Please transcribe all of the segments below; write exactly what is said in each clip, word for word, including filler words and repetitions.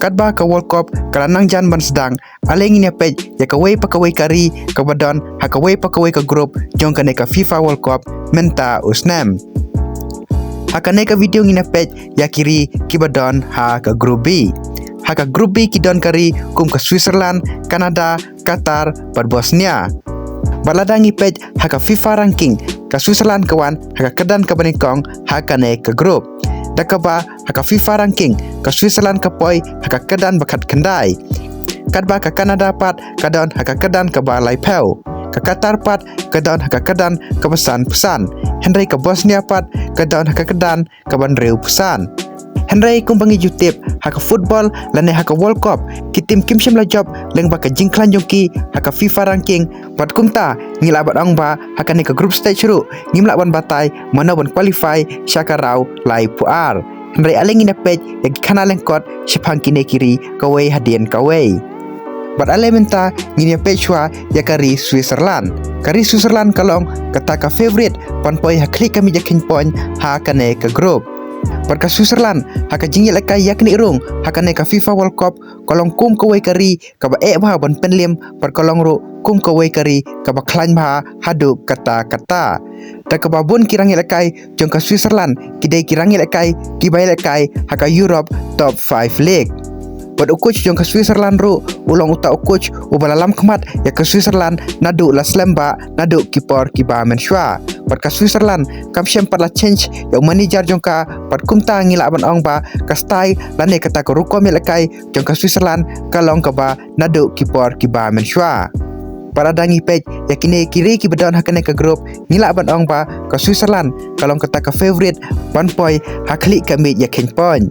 Katba ka World Cup ka la nang jan ban sdang, ale ngin ïa peit ïa kawei pa kawei ka ri kaba don ha kawei pa kawei ka group jong kane ka FIFA World Cup mynta u snem. Ha kane ka video ngin ïa peit ïa ki ri kiba don ha ka Group B. Ha ka Group B ki don ka ri kum ka Switzerland, Canada, Qatar bad Bosnia. Bad lada ngi peit ha ka FIFA ranking, ka Switzerland ka wan ha ka kyrdan kaba nyngkong ha kane ka group. Da kaba ha ka FIFA ranking, ka Switzerland ka poi ha ka kyrdan ba khatkhyndai. Katba ka Canada pat ka don ha ka kyrdan kaba laiphew. Ka Qatar pat ka don ha ka kyrdan kaba sanphew san. Hynrei ka Bosnia pat ka don ha ka kyrdan kaba hynriewphew san. Hynrei kumba ngi ju tip, ha ka football lane ha ka World Cup, ki team kim shym la jop lyngba ka jingkhlaiñ jong ki ha ka FIFA ranking, bad kumta ngi lah ban ong ba ha kane ka group stage ruh ngim lah ban batai mano ban qualify sha ka round laiphew ar. Hynrei ale ngin ïa peit ïa ki khana lyngkot shaphang kine ki ri kawei hadien kawei. Bad ale mynta ngin ïa peit shuwa ïa ka ri Switzerland. Ka ri Switzerland ka long kata ka favourite ban poi ha khlieh ka miej ïakheiñ point ha kane ka group. Bad ka Switzerland ha ka jingïalehkai ïaknieh rung ha kane ka FIFA World Cup ka long kum kawei ka ri kaba eh bha ban pynliem, bad ka long ruh kum kawei ka ri kaba khlaiñ bha haduh katta katta. Da kaba bun ki rangïalehkai jong ka Switzerland ki dei ki rangïalehkai kiba ïalehkai ha ka Europe Top five League. Bad u coach jong ka Switzerland ruh u long uta u coach uba la lam khmat ïa ka Switzerland naduh la slem bha, naduh ki por kiba mynshuwa. Bad ka Switzerland kam shym pat la change ïa u manager jong ka, bad kumta ngi lah ban ong ba ka style lane kata ka rukom ïalehkai jong ka Switzerland ka long kaba naduh ki por kiba mynshuwa. Bad lada ngi peit ïa kine ki ri kiba don ha kane ka group, ngi lah ban ong ba ka Switzerland ka long kata ka favourite ban poi ha khlieh ka miej ïakheiñ point.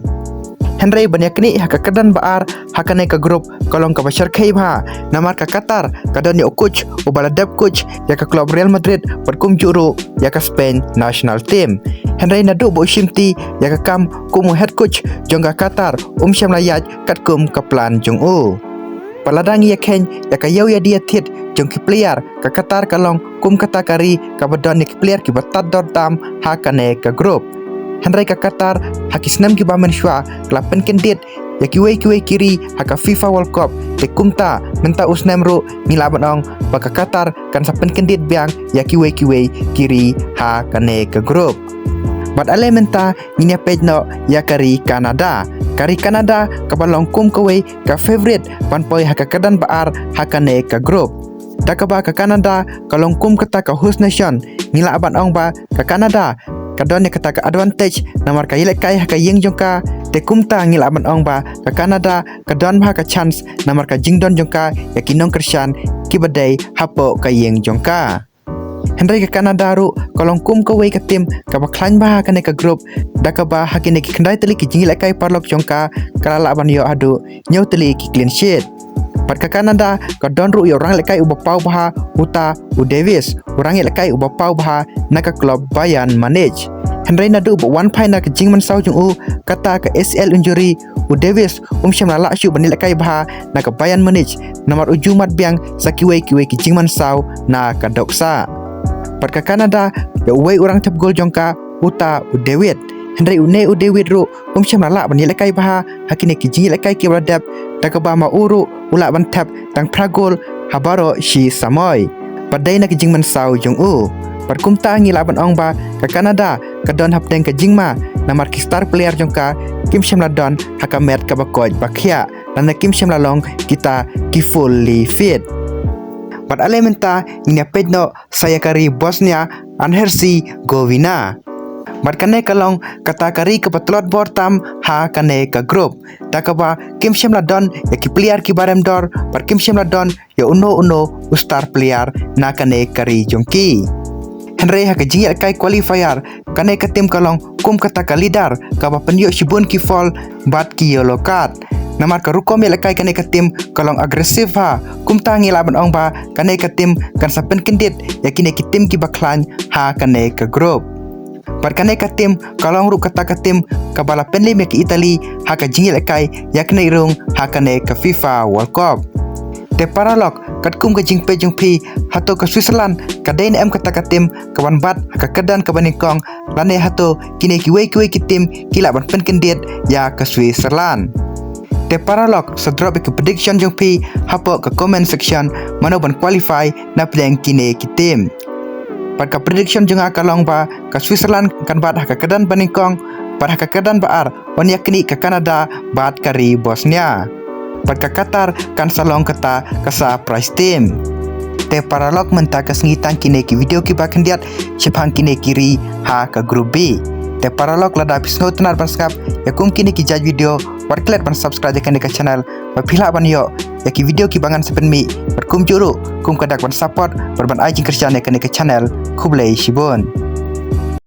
Hynrei ban ïaknieh ha ka kyrdan ba ar ha kane ka group ka long kaba shyrkhei bha, namar ka Qatar ka don ïa u coach uba la dep coach ïa ka club Real Madrid bad kumjuh ruh ïa ka Spain national team. Hynrei naduh ba u shimti ïa ka kam kum u head coach jong ka Qatar, um shym la ïaid katkum ka plan jong u. Bad lada ngi ïakheiñ ïa ka ïew ïadie thied jong ki player, ka Qatar ka long kum kata ka ri kaba don ïa ki player kiba tad dor tam ha kane ka group. Hynrei ka Qatar ha ki snem kiba mynshuwa ka la pynkyndit ïa kiwei kiwei ki ri ha ka FIFA World Cup, te kumta mynta u snem ruh ngi lah ban ong ba ka Qatar kan sa pynkyndit biang ïa kiwei kiwei ki ri ha kane ka group. Bad ale mynta ngin ïa peit noh ïa ka ri Canada. Ka ri Canada kaba long kum kawei ka favourite ban poi ha ka kyrdan ba ar ha kane ka group. Da kaba ka Canada ka long kum kata ka host nation, ngi lah ban ong ba ka Canada ka don ïa kata ka advantage namar ka ïalehkai ha ka ïing jong ka, te kumta ngi lah ban ong ba ka Canada ka don bha ka chance namar ka jingdon jong ka ïa ki nongkyrshan kiba dei hapoh ka ïing jong ka. Hynrei ka Canada ruh ka long kum kawei ka team kaba khlaiñ bha ha kane ka group, da kaba ha kine ki khyndai tylli ki jingïalehkai paralok jong ka, ka la lah ban ïoh haduh hynñiew tylli ki clean sheet. Bad ka Canada ka don ruh ïa u rangïalehkai uba paw bha, uta u Davies, u rangïalehkai uba paw bha na ka club Bayern Munich. Hynrei naduh ba u wan phai na ka jingmynsaw jong u kata ka A C L injury, u Davies um shym la lah shuh ban ïalehkai bha na ka Bayern Munich namar u ju mad biang sa kiwei kiwei ki jingmynsaw na ka dohsah. Bad ka Canada ïa uwei u rangthep gol jong ka, uta u David. Hynrei une u David ruh um shym la lah ban ïalehkai bha ha kine ki jingïalehkai kiba la dep, da kaba ma u ruh u lah ban thep tang phra gol ha baroh shi samoi. Bad dei na ki jingmynsaw jong u. Bad kumta ngi lah ban ong ba ka Canada ka don hapdeng ka jingma namar ki star player jong ka kim shym la don ha ka met kaba koit ba khiah, lane kim shym la long kita ki fully fit. Bad ale mynta ngin ïa peit noh sa ïa ka ri Bosnia and Herzegovina. Bad kane ka long kata ka ri kaba tlot bor tam ha kane ka group, da kaba kim shym la don ïa ki player kiba rem dor, bad kim shym la don ïa uno uno u star player na kane ka ri jong ki. Hynrei ha ka jingïalehkai qualifier, kane ka team ka long kum kata ka leader kaba pynïoh shibun ki foul bad ki yellow card. Namar ka rukom ïalehkai kane ka team ka long aggressive bha, kumta ngi lah ban ong ba kane ka team kan sa pynkyndit ïa kine ki team kiba khlaiñ ha kane ka group. Bad kane ka team ka long ruh kata ka team kaba la pynliem ïa ka Italy ha ka jingïalehkai ïaknieh rung ha kane ka FIFA World Cup. Te paralok, katkum ka jingpeit jong phi, hato ka Switzerland ka dei ne em kata ka team kaban bat ha ka kyrdan kaba nyngkong, lane hato kine kiwei kiwei ki team ki lah ban pynkyndit ïa ka Switzerland? Te paralok, sa drop ïa ki prediction jong phi hapoh ka comment section, mano ban qualify na pdeng kine ki team. Bad ka prediction jong nga ka long ba ka Switzerland kan bat ha ka kyrdan banyngkong, bad ha ka kyrdan ba ar yn ïaknieh ka Canada bad ka ri Bosnia. Bad ka Qatar kan sa long kata ka surprise team. Te paralok, mynta ka sngi tang kine ki video kiba khyndiat shaphang kine ki ri ha ka group B. Te paralok, lada phi sngewtynnad ban sngap ïa kum kine ki jait video, wat klet ban subscribe ïa kane ka channel, bad phi lah ban ïoh ïa ki video kiba ngan sa pynmih bad kumjuh ruh kum ka dak ban support bad ban ai jingkyrshan ïa kane ka channel. Khublei shibun.